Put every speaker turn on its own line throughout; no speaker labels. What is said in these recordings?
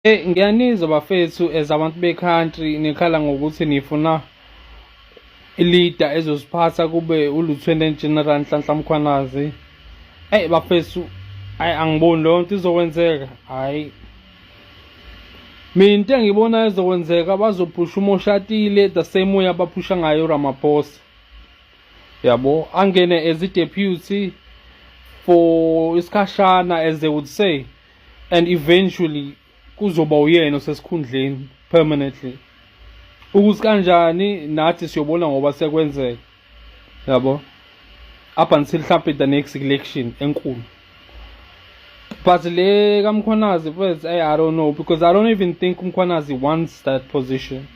Ngiyanizwa bafethu as abantu be-country nikhala ngokuthi nifuna i-leader ezosiphatha kube uLieutenant General Nhlanhla Mkhwanazi. Eyi bafethu, hhayi angiboni leyo nto izokwenzeka, hhayi. Mina into engiyibonayo ezokwenzeka bazophusha uMoshatile the same way abaphusha ngayo uRamaphosa. Yabo, angene as i-deputy for isikhashana as they would say and eventually kuzoba uyena osesikhundleni permanently. Ukuthi kanjani nathi siyobona ngoba sekwenzeka. Yabo. Up until mhlampe the next election enkulu. But le kaMkhwanazi mfethu, hey, I don't know because I don't even think uMkhwanazi wants that position.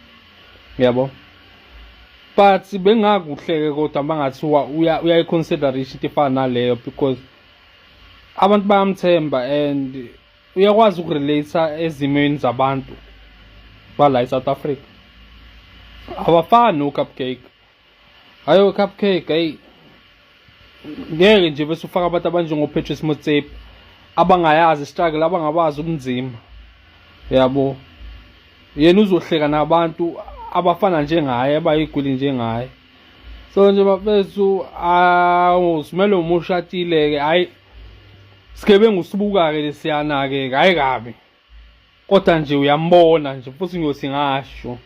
Yabo. But bengakuhleke kodwa bangathiwa uyayiconsiderisha into efana naleyo because abantu bayamthemba and uyakwazi ukurelate ezimweni zabantu bala eSouth Africa. Abafani no Cupcake. Hayo Cupcake, hey ngeke nje bese ufaka abantu abanjengo Patrice Motsepe abangayazi struggle abangabazi ubunzima. Yabo. Yena uzohleka nabantu abafana njengaye abayiguli njengaye. So nje bafethu awusimele uMoshatile ke hayi sigebengu sibuka ke lesiyana ke hayi kabi. Kodwa nje uyambona nje futhi ngiyothi ngasho.